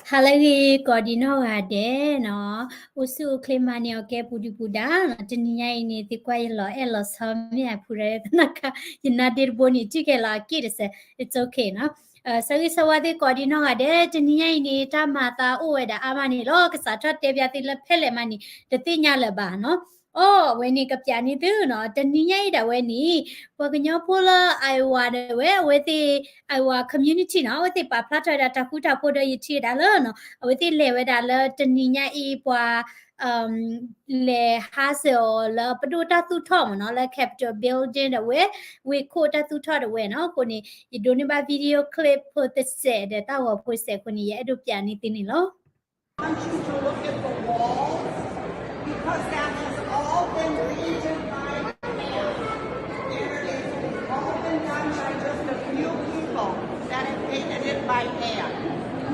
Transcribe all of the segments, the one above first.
ဟါလၢအဂ့ၤ ကိးဒံးနီၢ်ဂၤဒဲးနီၤ, အိၣ်ဆူၣ်အိၣ်ချ့မၤန့ၢ်အီၤကဲပူၤဒုၣ်ပူၤဒါနီၤ, တနံၤညါအံၤန့ၣ် သုကွၢ်ယလီၤအဲၣ်လီၤဆီမ့ၢ်ဧါ ဖုရသနခါ, ယနါဒ့တဘိန့ၣ် ထံၣ်ခဲလီၤအက့ၢ်တစဲး it's okay နီၤ. ဆၢဂ့ၤဆၢဝါသုကိးဒံးနီၢ်ဂၤဒဲး, တနံၤညါအံၤန့ၣ် တၢ်မၤသးအိၣ်ဝဲဒၣ်အါမးန့ၣ်လီၤ, ကစးထီၣ်တဲပျးသုလၢဖဲလဲၣ်မးန့ၣ် တသ့ၣ်ညါလၢၤဘၣ်နီၤ. အိ အဝဲန့ၣ်ကပျးန့ၢ်သုနီၤ, တနံၤညါအံၤဒၣ်ဝဲန့ၣ် ပှၤကညီဖိလၢ Iowa ဒၣ်ဝဲ အဝဲသ့ၣ် Iowa community နီၤ, အဝဲသ့ၣ်ပာ်ဖျါထီၣ်ဝဲဒၣ်တၢ်ဃူတၢ်ဖိးဒီးယထံၣ်ဝဲဒၣ်လၢနီၤ, အဝဲသ့ၣ်လဲၤဝဲဒၣ်လၢတနံၤညါအံၤပှၤ လဲၤဟးစၢၤအီၤလၢပဒိၣ်တၢ်သူၣ်ထီၣ်မ့ၢ်နီၤ, လၢ Capitol Building ဒၣ်ဝဲ ဝ့ၢ်ခိၣ်တၢ်သူၣ်ထီၣ်ဒၣ်ဝဲနီၤ. အဃိန့ၣ် ယဒိးန့ၢ်ဘၣ် video clip ဖိတစဲးဒီးတၢ်ဂီၤဖိတစဲးအဃိန့ၣ် ယအဲၣ်ဒိးပျးန့ၢ်သုန့ၣ်လီၤ. I want you to look at the walls, because that has all been painted by hand. It has all been done by just a few people that have painted it by hand.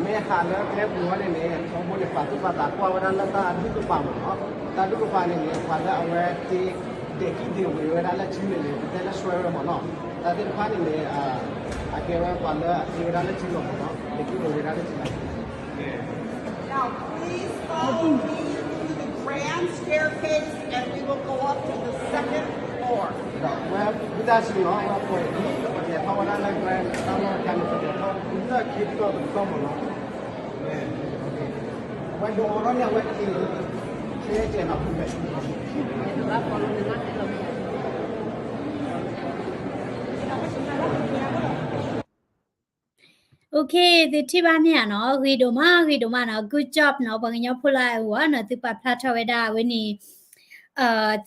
မ့ၢ်ဟးလၢကျဲပူၤဝဲန့ၣ်န့ၣ် ထီဘိန့ၣ် ပာ်သူၣ်ပာ်သးကွၢ်ဝဲဒၣ်လၢတၢ်ဒူၣ်ကပၤမ့ၢ်နီၤ, တၢ်ဒူၣ်ကပၤန့ၣ်န့ၣ် ပှၤလၢအဝဲသ့ၣ် ဒဲးကံၣ်ဒဲးဝ့ၤဝဲဒၣ်လၢထံန့ၣ်န့ၣ် ပတဲလၢ swearer မ့ၢ်နီၤ, တၢ်သ့ၣ်တဖၣ်န့ၣ်န့ၣ် အကဲဝဲပှၤလၢအသ့ဝဲဒၣ်လၢထံလီၤမ့ၢ်နီၤ, ဒဲးကံၣ်ဒဲးဝ့ၤဝဲဒၣ်လၢထံလီၤ. Now, please follow me to the grand staircase, and we will go up to the second floor. ဒီးဝဲ ဝံသးစူၤနီၤ, ဝဲပှဲၤဒ် ပကလဲၤထီၣ်ဝဲဒၣ်လၢ grand တၢ်လီၢ်တခါန့ၣ် ပကလဲၤထီၣ်လၢခံကတၢၢ်တကတၢၢ်မ့ၢ်နီၤ. ဝဲဒိးအီၤထီၣ်န့ၣ် အဝဲက့ၤ ဆဲကဲးနီၤ ဖုမဲာ် OK, သုထံၣ်ဘၣ်မ့ၢ်ဧါနီၤ, ဂ့ၤဒိၣ်မး ဂ့ၤဒိၣ်မးနီၤ, good job နီၤ, ပှၤကညီဖိလၢအအိၣ်နီၤ, သုပာ်ဖျါထီၣ်ဝဲဒၣ်အဝဲန့ၣ်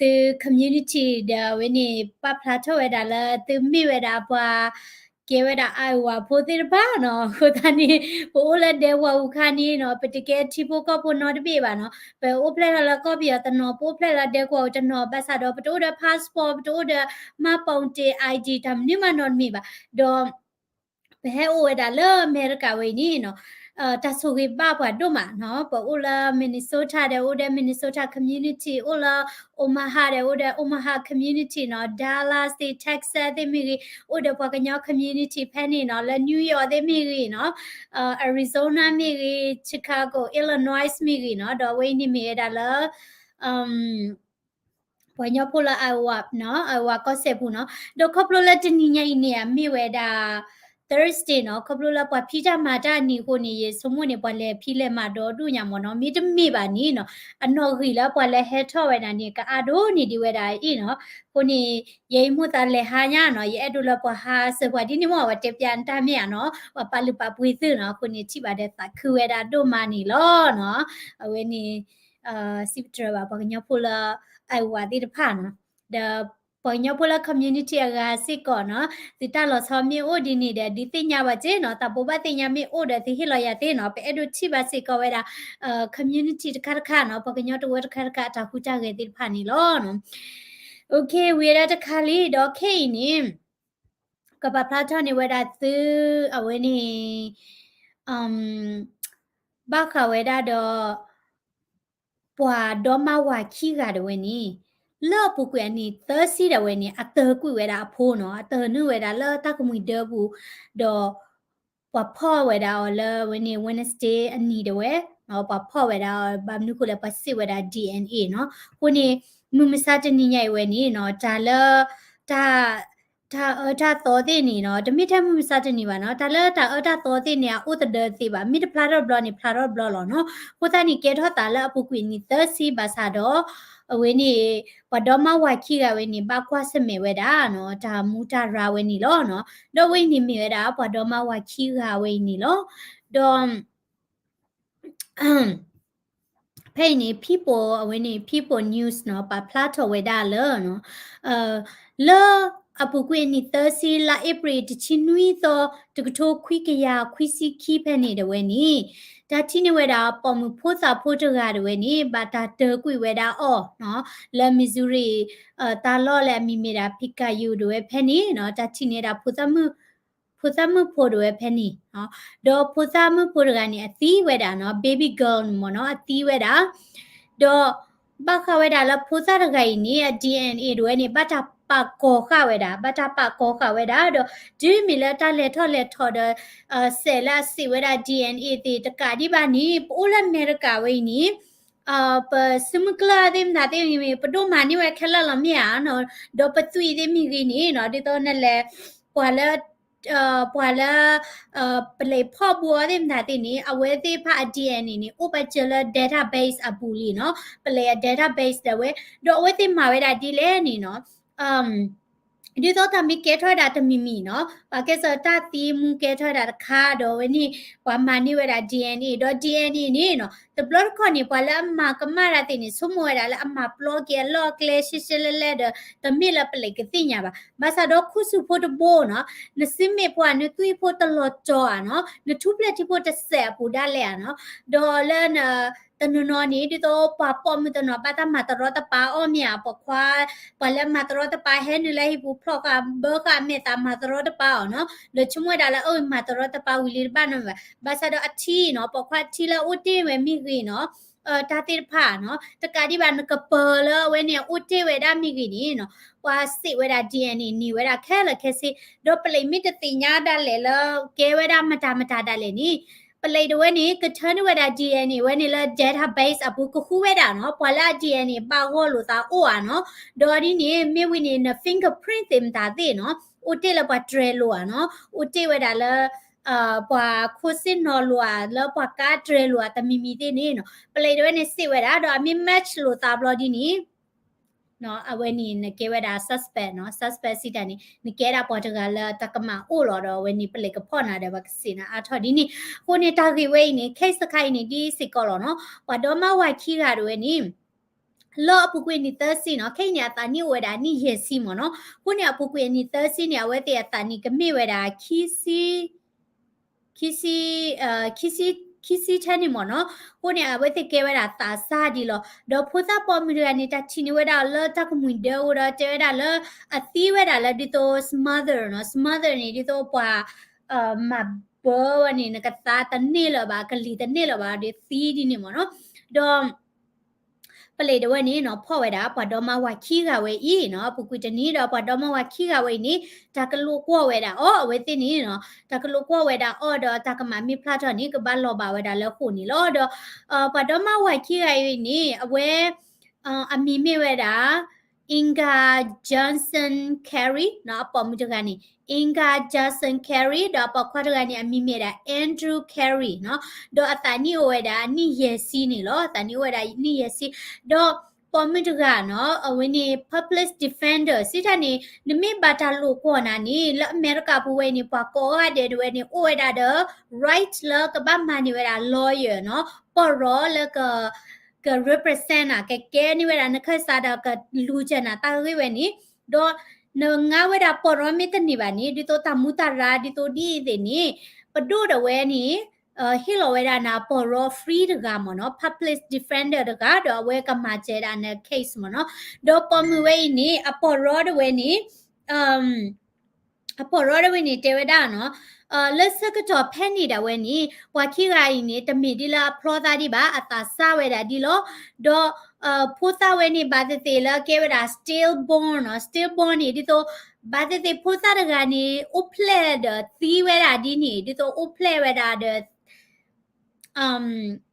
သု community ဒီးအဝဲန့ၣ် ပာ်ဖျါထီၣ်ဝဲဒၣ်လၢသုမ့ၢ်ဝဲဒၣ်ပှၤ ကဲဝဲဒၣ် Iowa ဖိသ့ၣ်တဖၣ်နီၤ, အဃိသတးန့ၣ် ပအိၣ်လၢဒဲကဝီၤပူၤခါန့ၣ်နီၤ, ပတကဲထံဖိကီၢ်ဖိနီတဘ့ၣ်ဘၣ်နီၤ, ပအိၣ်ဖျဲၣ်လီၤလၢကီၢ်ပယီၤတနီၤ, ပအိၣ်ဖျဲၣ်လီၤလၢဒဲကဝီၤတနီၤ, ဘၣ်ဆၣ်ဒီးပတအိၣ်ဒီး passport, ပတအိၣ်ဒီး မှတ်ပုံတင် ID တၢ်မနုၤမးနီတမံၤဘၣ်, ဒီး ပဟဲအိၣ်ဝဲဒၣ်လၢအမဲရကၤဝဲအံၤန့ၣ်နီၤ, တၢ်ဆိၣ်ဂ့ၤဘၣ်ပှၤဒိၣ်မးနီၤ, ပအိၣ်လၢ Minnesota ဒီးအိၣ်ဒီး Minnesota community, အိၣ်လၢ Omaha ဒီးအိၣ်ဒီး Omaha community နီၤ, Dallas သ့ၣ် Texas သ့ၣ်မ့ၢ်ဂ့ၤ, အိၣ်ဒီးပှၤကညီ community ဖဲန့ၣ်နီၤ, လၢ New York သ့ၣ်မ့ၢ်ဂ့ၤနီၤ, Arizona မ့ၢ်ဂ့ၤ, Chicago, Illinois မ့ၢ်ဂ့ၤနီၤ, ဒီးအဝဲအံၤန့ၣ်မ့ၢ်ဝဲဒၣ်လၢ ပှၤကညီဖိလၢ Iowa နီၤ, Iowa ကီၢ်စဲၣ်ပူၤနီၤ, ဒီးခီဖျိလၢတနံၤညါအံၤန့ၣ် အမ့ၢ်ဝဲဒၣ် Thursday နီၤ, ခီဖျိလၢပှၤဖံးတၢ်မၤတၢ်အနံၤအဃိန့ၣ် ယဆိကမိၣ်န့ၣ် ပှၤလဲၤဖံးလဲၤမၤဒီဒူၣ်ညါမ့ၢ်နီၤ, မ့တမ့ၢ်ဘၣ်န့ၣ်နီၤ, အနီၣ်ဂံၢ်လၢပှၤလဲၤဟဲထီၣ်ဝဲဒၣ်န့ၣ် ကအါဒိၣ်န့ၢ်ဒံးဝဲဒၣ်အံၤနီၤ, အဃိန့ၣ် ယဲအံၤမိၣ်သးလဲၤဟါညါနီၤ, ယအဲၣ်ဒိးလၢပှၤဟါစၢၤပှၤဒ်န့ၣ်မ့ၢ် ပှၤတဲပျးနတၢ်မ့ၢ်ဧါနီၤ, ပှၤပာ်လုၢ်ပာ်ပှ့ၤသုနီၤ, အဃိန့ၣ် ထံၣ်ဘၣ်ဒီးသးခုဝဲဒၣ်ဒိၣ်မးန့ၣ်လီၤနီၤ, အဝဲန့ၣ် စံးပတြၢၤဘၣ်ပှၤကညီဖိလၢ Iowa သ့ၣ်တဖၣ်နီၤ, ဒီးပှၤကညီဖိလၢ community အဂၤစ့ၢ်ကီးနီၤ, သုတၢ်လီၤဆီမ့ၢ်အိၣ်ဒ်န့ၣ်ဒီး ဒုးသ့ၣ်ညါဘၣ်က့နီၤ, သးဘိးဘၣ်သ့ၣ်ညါမ့ၢ်အိၣ်ဒီးသုဟ့ၣ်လီၤယၤသ့နီၤ, ပအဲၣ်ဒိးထံၣ်ဘၣ်စ့ၢ်ကီးဝဲဒၣ် community တခါတခါနီၤ, ပှၤကညီတဝၢတခါတခါ အတၢ်ဟူးတၢ်ဂဲၤသ့ၣ်တဖၣ်န့ၣ်လီၤနီၤ. OK, ဝံၤဒီးတခါလံ ဒီးခဲအံၤန့ၣ် ကပာ်ဖျါထီၣ်န့ၢ်ဝဲဒၣ်သု အဝဲန့ၣ် ဘၣ်ဃးဝဲဒၣ်ဒီး ပှၤဒီမါဝၤခံဂၤဒၣ်ဝဲန့ၣ် လၢအပူၤကွံာ်အနံၣ်သၢဆံဒၣ်ဝဲန့ၣ် အတၢၤကွံာ်ဝဲဒၣ်အဖိနီၤ, အတၢၤနုာ်ဝဲဒၣ်လၢတၢ်ကမှံၤဒၢပူၤ, ဒီး ပှၤဖီၣ်ဝဲဒၣ်အီၤလၢဝဲန့ၣ် Wednesday အနံၤဒၣ်ဝဲ, ပှၤဖီၣ်ဝဲဒၣ်အီၤ ဘၣ်မနုၤဃိလဲၣ် ပှၤစံးဝဲဒၣ် DNA နီၤ, အဃိန့ၣ် မုၢ်မဆါတနံၤညါအံၤဝဲန့ၣ်နီၤ, တၢ်လၢ တၢ် တၢ်အၢတၢ်သီသ့ၣ်န့ၣ်နီၤ, တမ့ၢ်ထဲမုၢ်မဆါတနံၤဘၣ်နီၤ, တၢ်လၢတၢ်အၢတၢ်သီသ့ၣ်န့ၣ် အအိၣ်သဒၢသ့ဘၣ်, မ့ၢ်တဖျါထီၣ်ဘျီန့ၣ် ဖျါထီၣ်ဘျီလီၤနီၤ, အဃိသတးန့ၣ် ကဲထီၣ်သးလၢအပူၤကွံာ်နံၣ်သၢဆံဘၣ်ဆၣ်ဒီး အဝဲန့ၣ် ပှၤဒီမါဝၤခံဂၤဝဲန့ၣ် ဘၣ်ကွၢ်ဆၢၣ်မဲာ်ဝဲဒၣ်နီၤ, တၢ်မူတၢ်ရၤဝဲန့ၣ်လီၤနီၤ, ဒီးအဝဲအံၤန့ၣ်မ့ၢ်ဝဲဒၣ် ပှၤဒီမါဝၤခံဂၤဝဲအံၤန့ၣ်လီၤ, ဒီး ဖဲအံၤန့ၣ် People အဝဲန့ၣ် People News နီၤ ပာ်ဖျါထီၣ်ဝဲဒၣ်လၢ လၢအပူၤကွံာ်အနံၣ်သၢဆံ လါအ့ဖြ့ၣ်တဆံနွံသီ တကထိခွံကယၤခွံဆံခံဖဲန့ၣ်ဒၣ်ဝဲန့ၣ် တၢ်ထံၣ်န့ၢ်ဝဲဒၣ်ပိာ်မုၣ်ဖိသၣ်ဖိတဂၤဒၣ်ဝဲန့ၣ် ဘၣ်တၢ်တၢၤကွံာ်ဝဲဒၣ်အီၤ လၢ Missouri တၢ်လီၢ်လၢအမံၤမ့ၢ်ဒၣ် Picayune ဒၣ်ဝဲဖဲန့ၣ်နီၤ တၢ်ထံၣ်န့ၢ်ဒၣ်ဖိသၣ်မုၣ် ဖိသၣ်မုၣ်ဖိဒၣ်ဝဲဖဲန့ၣ်, ဒီးဖိသၣ်မုၣ်ဖိတဂၤန့ၣ် အသံဝဲဒၣ်နီၤ baby girl န့ၣ်မ့ၢ်နီၤ အသံဝဲဒၣ်, ဒီးဘၣ်ဃးဝဲဒၣ်လၢဖိသၣ်တဂၤအံၤန့ၣ် အ DNA ဒၣ်ဝဲန့ၣ် ဘၣ်တၢ် ပာ်ကီၤဃာ်ဝဲဒၣ်, ဘၣ်တၢ်ပာ်ကီၤဃာ်ဝဲဒၣ်ဒီး တုၤမ့ၢ်လၢတၢ်လဲၤထီၣ်လဲၤထီဒီး စဲးလၢအစံးဝဲဒၣ် DNA သ့ၣ်တကးဒံးဘၣ်န့ၣ် ပအိၣ်လၢအမဲရကၤဝဲအံၤန့ၣ် ပစုမုၢ်ကျၢၢ်သ့ၣ်မတၤသ့ၣ်ဂ့ၤ ပဒိၣ်မၤန့ၢ်ဝဲခဲလၢာ်လီၤမ့ၢ်ဧါ, ဒီးပသွံၣ်သ့ၣ်မ့ၢ်ဂ့ၤန့ၣ်နီၤ ဒ်သိးနလဲၤ ပှၤလၢ ပှၤလၢ ပလဲၤဖီၣ်ဘူးအီၤသ့ၣ်မတၤသ့ၣ်န့ၣ် အဝဲသ့ၣ်တဖၣ်အ DNA န့ၣ် အိၣ်ပာ်စၢၤလၢ database အပူၤလံနီၤ, ပလဲၤအ database ဒၣ်ဝဲ, ဒီးအဝဲသ့ၣ်မၤဝဲဒၣ်ဒ်လဲၣ်န့ၣ်နီၤ ဒ်သိးတၢ်မ့ၢ်ကဲထီၣ်ဝဲဒၣ်တမံၤမံၤနီၤ, ပှၤကဲစၢတၢ်သံမူကဲထီၣ်ဝဲဒၣ်တခါ ဒီးအဝဲန့ၣ် ပှၤမၤန့ၢ်ဝဲဒၣ် DNA ဒီး DNA န့ၣ်နီၤ တဘျီတခီၣ်န့ၣ် ပှၤလၢအမၤကမၣ်တၢ်သ့ၣ်န့ၣ် ဆိကမိၣ်ဝဲဒၣ်လၢအမၤပျီက့ၤအလီၢ်အကျဲရှဲရှဲလဲၣ်လဲၣ်ဒီး တမ့ၢ်လၢပလဲၤကသ့ၣ်ညါဘၣ်. ဘၣ်ဆၣ်ဒီးခိၣ်ဆူၣ်ဖိတဘိနီၤ, နစုမ့ၣ်ဖိအနုသွံၣ်ဖိတလီၤတီၤဧါနီၤ, နထူၣ်ဖျဲၣ်ထံဖိတစဲးအပူၤဒၣ်လဲာ်ဧါနီၤ, ဒီးလၢ တနီၤနီၤန့ၣ် ဒ်သိးပှၤပိာ်မုၣ်တနီၤဘၣ်တၢ်မၤတရီတပါအီၤမ့ၢ်ဧါ, ပိာ်ခွါ ပှၤလၢမၤတရီတပါဟဲနုာ်လၢဟံၣ်ပူၤဖျိးဃာ်ဘၢဃာ်အမဲာ်သးမၤတရီတပါအီၤနီၤ, ဒီးဆိကမိၣ်ဝဲဒၣ်လၢအမၤတရီတပါဝံၤလံတဘၣ်နီတမံၤဘၣ်. ဘၣ်ဆၣ်ဒီးအထံနီၤ, ပိာ်ခွါအထံလၢအအိၣ်တ့ၢ်ဝဲမ့ၢ်ဂ့ၤနီၤ, တၢ်သ့ၣ်တဖၣ်နီၤ, တကးဒံးဘၣ်နကပၤလၢအဝဲန့ၣ်အအိၣ်တ့ၢ်ဝဲဒၣ်မ့ၢ်ဂ့ၤန့ၣ်နီၤ, ပှၤစံးဝဲဒၣ် DNA န့ၢ်ဝဲဒၣ်ခဲလၢာ်ခဲဆ့, ဒီးပလဲၤမ့ၢ်တသ့ၣ်ညါဒၣ်လဲာ်လၢ ကဲဝဲဒၣ်မတၤမတၤဒၣ်လဲာ်န့ၣ် ပလဲၤဒၣ်ဝဲန့ၣ် ကထၢနုာ်ဝဲဒၣ် DNA ဝဲန့ၣ်လၢ database အပူၤ ကဃုဝဲဒၣ်နီၤ, ပှၤလၢအ DNA ဘၣ်ဂီၢ်လိာ်သးအိၣ်ဧါနီၤ, ဒီးဒ်န့ၣ် မ့ၢ်ဝံၤန့ၣ် န fingerprint သ့ၣ်မတၤသ့ၣ်နီၤ, အိၣ်တ့ၢ်လၢပှၤတြဲၤလိာ်ဧါနီၤ, အိၣ်တ့ၢ်ဝဲဒၣ်လၢ ပှၤခိၣ်ဆ့ၣ်နီၤလိာ်ဧါ လၢပှၤကါတြဲၤလိာ်ဧါ တမံၤမံၤသ့ၣ်န့ၣ်နီၤ, ပလဲၤဒၣ်ဝဲန့ၣ်စံးဝဲဒၣ် ဒီးအမ့ၢ် match လိာ်သးဘျီဒ်န့ၣ် အဝဲန့ၣ်နကဲဝဲဒၣ် suspect နီၤ, suspect စံးတၢ်န့ၣ် နကဲဒၣ်ပှၤတဂၤလၢတၢ်ကမၣ်အိၣ်လီၤဒီး အဝဲန့ၣ်ပလဲၤကဖီၣ်နၤဒီး ပှၤကစံးနၤအါထီၣ်ဒ်န့ၣ်. အဃိန့ၣ် တၢ်ဂ့ၢ်ဝဲအံၤန့ၣ် case တခါအံၤန့ၣ် ဒ်စ့ၢ်ကီးလီၤနီၤ, ပှၤဒီမါဝၤခံဂၤဒၣ်ဝဲန့ၣ် လၢအပူၤကွံာ်နံၣ်သၢဆံနီၤ, ခဲအံၤန့ၣ် အသးနံၣ်အိၣ်ဝဲဒၣ်နံၣ်ယဲၢ်ဆံမ့ၢ်နီၤ, အဃိန့ၣ် အပူၤကွံာ်အနံၣ်သၢဆံန့ၣ် အဝဲသ့ၣ်အသးနံၣ်ကမ့ၢ်ဝဲဒၣ် ခံဆံ ခံဆံ ခံဆံထဲန့ၣ်မ့ၢ်နီၤ, အဃိန့ၣ် အဝဲသ့ၣ်ကဲဝဲဒၣ်သးစၢ်ဒ်လီၤ. ဒီးဖိသၣ်ပိာ်မုၣ်တဂၤန့ၣ် တၢ်ထံၣ်န့ၢ်ဝဲဒၣ်အီၤလၢတၢ်ကမှံၤဒၢအဃိဒီး တဲဝဲဒၣ်လၢ အသံဝဲဒၣ်လၢဒ်သိး smother နီၤ, smother န့ၣ် ဒ်သိးပှၤ မၤဘၢဝဲန့ၣ် နကသါတန့ၢ်လၢၤဘၣ် ကလံၤတန့ၢ်လၢၤဘၣ်ဒီးသံဒ်န့ၣ်မ့ၢ်နီၤ, ဒီး ပလဲၤဒၣ်ဝဲန့ၣ်နီၤ ဖီၣ်ဝဲဒၣ် ပှၤဒီမါဝၤခံဂၤဝဲအံၤနီၤ, အပူၤကွံာ်တနံၤဒီး ပှၤဒီမါဝၤခံဂၤဝဲအံၤန့ၣ် တၢ်ကလိာ်ကွီၢ်ဝဲဒၣ်အီၤ အဝဲသ့ၣ်န့ၣ်နီၤ, တၢ်ကလိာ်ကွီၢ်ဝဲဒၣ်အီၤဒီး တၢ်ကမၣ်မ့ၢ်ဖျါထီၣ်န့ၣ် ကဘၣ်လီၤဘၣ်ဝဲဒၣ်လၢဃိာ်န့ၣ်လီၤ. ဒီး ပှၤဒီမါဝၤခံဂၤအံၤန့ၣ် အဝဲ အမံၤမ့ၢ်ဝဲဒၣ် Inga Johnson Carey နီၤ, အပိာ်မုၣ်တဂၤန့ၣ် Inga Johnson Carey ဒီးအပိာ်ခွါတဂၤန့ၣ် အမံၤမ့ၢ်ဝဲဒၣ် Andrew Carey နီၤ, ဒီးအသးနံၣ်အိၣ်ဝဲဒၣ်နံၣ်ယဲၢ်ဆံန့ၣ်လီၤ, အသးနံၣ်အိၣ်ဝဲဒၣ်နံၣ်ယဲၢ်ဆံ, ဒီးပိာ်မုၣ်တဂၤနီၤ အဝဲန့ၣ် public defender စံးတၢ်န့ၣ် နမ့ၢ်ဘၣ်တၢ်လိာ်ကွီၢ်နၤန့ၣ် လၢအမဲရကၤပူၤဝဲအံၤန့ၣ် ပှၤကိးဂၤဒဲးဒၣ်ဝဲန့ၣ် အိၣ်ဝဲဒၣ်ဒီး right လၢကဘၣ်မၤန့ၢ်ဝဲဒၣ် lawyer နီၤ, ပီၢ်ရီလၢက က represent နၤ ကကဲန့ၢ်ဝဲဒၣ်နခၢၣ်စးဒီးကလူၤစၢၤနၤတၢ်ဂ့ၢ်ဝဲန့ၣ်, ဒီးနငါဝဲဒၣ်ပီၢ်ရီမ့ၢ်တန့ၢ်ဘၣ်န့ၣ် ဒ်သိးတၢ်မူတၢ်ရၢ်ဒ်သိးဒ်အံၤသ့ၣ်န့ၣ် ပဒိၣ်ဒၣ်ဝဲန့ၣ် ဟ့ၣ်လီၤဝဲဒၣ်နၤအပီၢ်ရီ free တဂၤမ့ၢ်နီၤ, public defender တဂၤ ဒီးအဝဲကမၤစၢၤဒၣ်န case မ့ၢ်နီၤ, ဒီးပိာ်မုၣ်ဝဲအံၤန့ၣ် အပီၢ်ရီဒၣ်ဝဲန့ၣ် အပီၢ်ရီဒၣ်ဝဲန့ၣ် တဲဝဲဒၣ်နီၤ, လၢဆၢကတီၢ်ဖဲန့ၣ်ဒၣ်ဝဲန့ၣ် ပှၤခံဂၤအံၤန့ၣ် တမ့ၢ်ဒ်လၢအဖျီသးဒံးဘၣ်, အသးစၢ်ဝဲဒၣ်ဒ်လီၤ. ဒီး ဖိသၣ်ဝဲန့ၣ် ဘၣ်သ့ၣ်သ့ၣ်လၢကဲဝဲဒၣ် stillborn နီၤ, stillborn န့ၣ် ဒ်သိး ဘၣ်သ့ၣ်သ့ၣ်ဖိသၣ်တဂၤန့ၣ် အိၣ်ဖျဲၣ်ဒီးသံဝဲဒၣ်ဒ်န့ၣ် ဒ်သိးအိၣ်ဖျဲၣ်ဝဲဒၣ်ဒီး